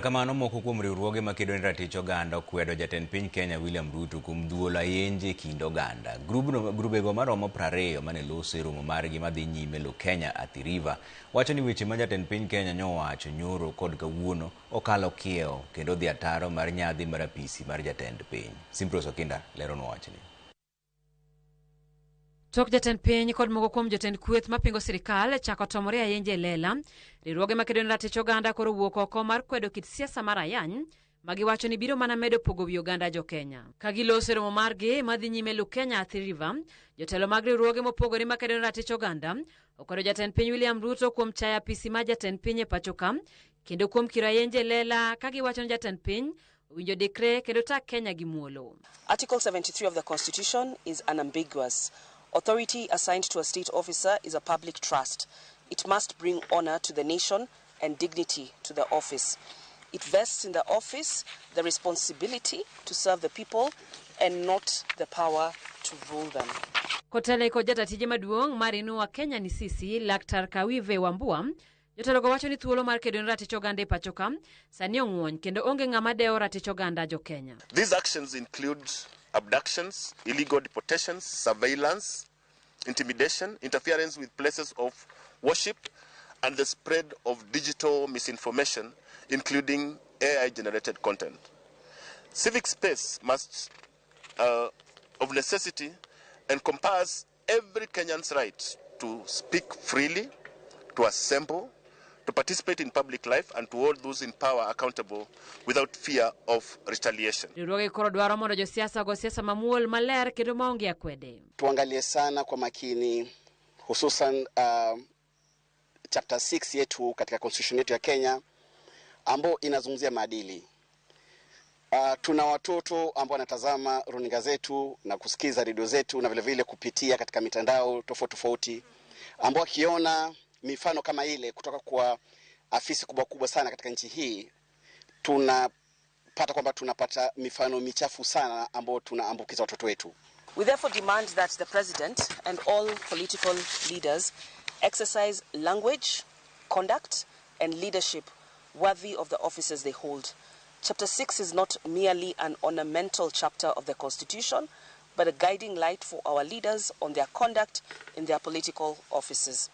Kamano moko kuom riwruoge makedo ne ratich oganda okwedo jatend piny Kenya William Ruto kuom dhuolo ayenje e kind oganda. Grubno, grubego maromo 20 mane loso e romo margi madhi nyime Lukenya Athi River wacho ni weche ma jatend piny Kenya nyowacho nyoro kod kawuono okalo kiewo kendo dhi ataro mar nyadhi mar apisi mar jatend piny. Simprose Okinda leronwa wachni. Tok jatend piny kod moko kuom jotend kweth mapingo sirikal chako tomore ayenje e lela, riwruoge makedo ne ratich oganda koro wuok oko mar kwedo kit siasa mar ayany ma giwacho ni biro mana medo pogo wi oganda jo-Kenya. Ka giloso e romo margi madhi nyime Lukenya Athi River, jotelo mag riwruoge mopogore makedo ne ratich oganda okwedo jatend piny William Ruto kuom chayo apisi mar jatend piny e pacho ka kendo kuom kiro ayenje e lela ka giwacho ni jatend piny owinjo dikre kendo tak Kenya gi muolo. Article 73 of the Constitution is unambiguous. Authority assigned to a state officer is a public trust. It must bring honor to the nation and dignity to the office. It vests in the office the responsibility to serve the people and not the power to rule them. Kotelo kod jata tije maduong' mar Inua Kenya ni Sisi, Laktar Kawive Wambua, jotelogo wacho ni thuolo mar kedo ne ratich oganda e pacho ka sani ong'wony kendo onge ng'ama dewo ratich oganda jo Kenya. These actions include abductions, illegal deportations, surveillance, intimidation, interference with places of worship, and the spread of digital misinformation, including AI-generated content. Civic space must, of necessity, encompass every Kenyan's right to speak freely, to assemble, to participate in public life, and to hold those in power accountable without fear of retaliation. Riwruoge koro dwaro mondo josiasa ogo siasa mamuol maler kendo maonge akwede. Tuangalie sana kwa makini hususan chapter 6 yetu katika constitution yetu ya Kenya ambayo inazungumzia maadili. Tuna watoto ambao wanatazama runinga zetu na kusikiza redio zetu na vile vile kupitia katika mitandao tofauti tofauti, ambao wakiona mifano kama ile kutoka kwa afisi kubwa kubwa sana katika nchi hii, tunapata kwamba tunapata mifano michafu sana ambao tunaambukiza watoto wetu. We therefore demand that the president and all political leaders exercise language, conduct, and leadership worthy of the offices they hold. Chapter 6 is not merely an ornamental chapter of the Constitution, but a guiding light for our leaders on their conduct in their political offices.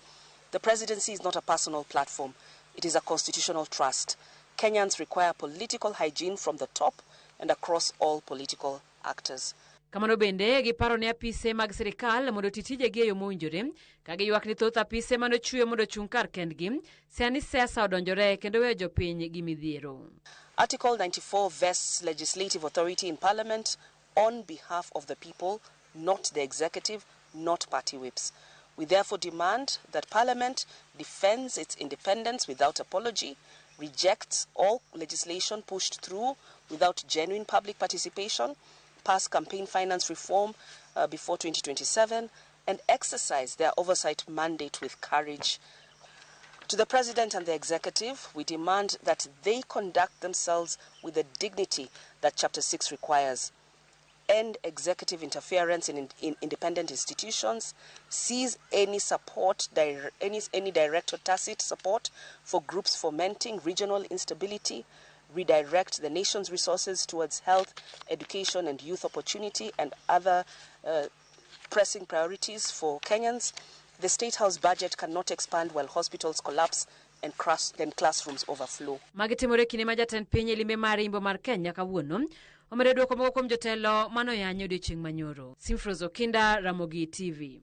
The presidency is not a personal platform. It is a constitutional trust. Kenyans require political hygiene from the top and across all political actors. Kamano bende giparo ne apise mag sirikal mondo oti tijegi e yo mowinjore ka giywak ni thoth apise manochwe mondo ochung' kar kendgi sani siasa odonjore kendo weyo jopiny gi midhiero. Article 94 vests legislative authority in Parliament on behalf of the people, not the executive, not party whips. We therefore demand that Parliament defends its independence without apology, rejects all legislation pushed through without genuine public participation, pass campaign finance reform before 2027, and exercise their oversight mandate with courage. To the President and the Executive, we demand that they conduct themselves with the dignity that Chapter 6 requires. End executive interference in independent institutions, cease any support, any direct or tacit support for groups fomenting regional instability, redirect the nation's resources towards health, education, and youth opportunity and other pressing priorities for Kenyans. The State House budget cannot expand while hospitals collapse and classrooms overflow. Magi timore kinde ma jatend piny e limbe mar imbo mar Kenya kawuono omedo duoko moko kuom jotelo manoyanyo odiochieng' manyoro. Simfros Okinda, Ramogi TV.